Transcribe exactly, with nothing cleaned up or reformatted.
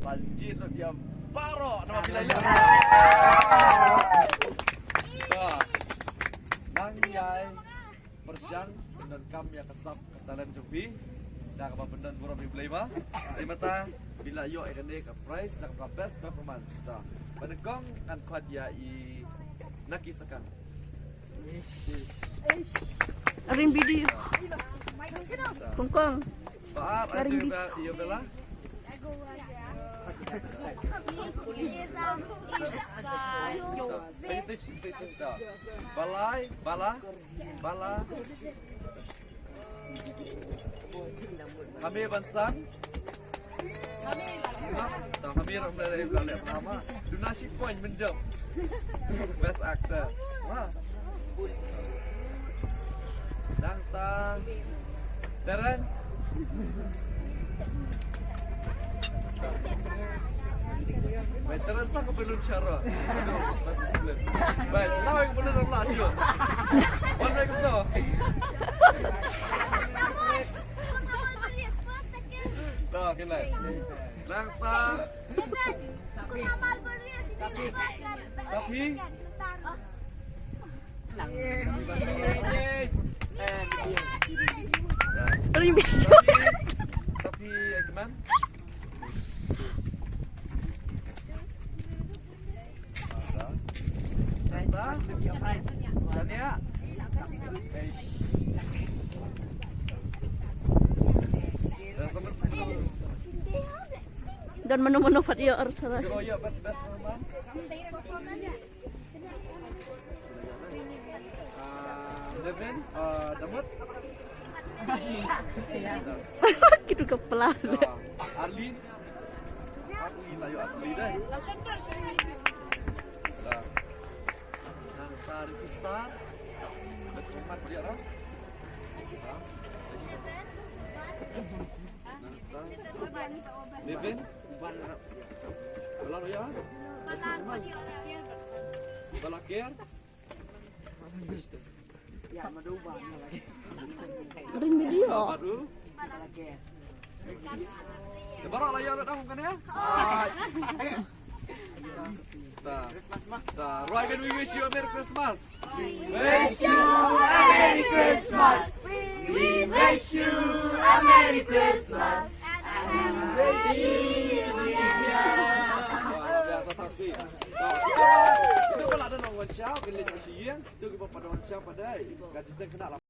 Ba jied lut ïa baroh namar phi la ïa. Ba nang ïai pyrshang pyndonkam ïa ka sap ka talent jong phi da kaba pyndon burom ïa U Blei ma. Te mynta phi la ïoh ïa kane ka prize da kaba best performance. Da ba nyngkong ngan khot ïa i Naki Sakang. Aring bidi. Kongkong. Ba ar. Aring bidi. Ïa Bella. Balai, bala, bala. Hame Bansang. Ta Hame ram le le le le ma. Duna shi point mynjop. Best actor. Wah. Dang ta. Terence. Bai, Terence ta ka balloon shara. Aduh, masih sulit. Bai, law ka balloon ram lah sure. Wan bai ka betul. Dah, kena. Nang ta. Sapi. Ring bisu. Sapi, eh, teman. Tania. Don mano-mano pat ïa ar sara. Ah, Devin, ah, Damut. Kita kepala. Ah, Arlene. Arlene, ayo Arlene deh. Dah. Nang ta Ricky Star. Dah, hormat dia, dah. Nang ta Devin. Bala Roya. Bala Care. Ring video. Baru. Baru lah ya, dah kan ya? Ta. Ta. Roy, can we wish you a Merry Christmas? Wish you a Merry Christmas. We wish you a Merry Christmas. And a Happy New Year. Kita pun ada nong wancau, kita lagi siang, kita kita pada wancau pada, gaji saya kena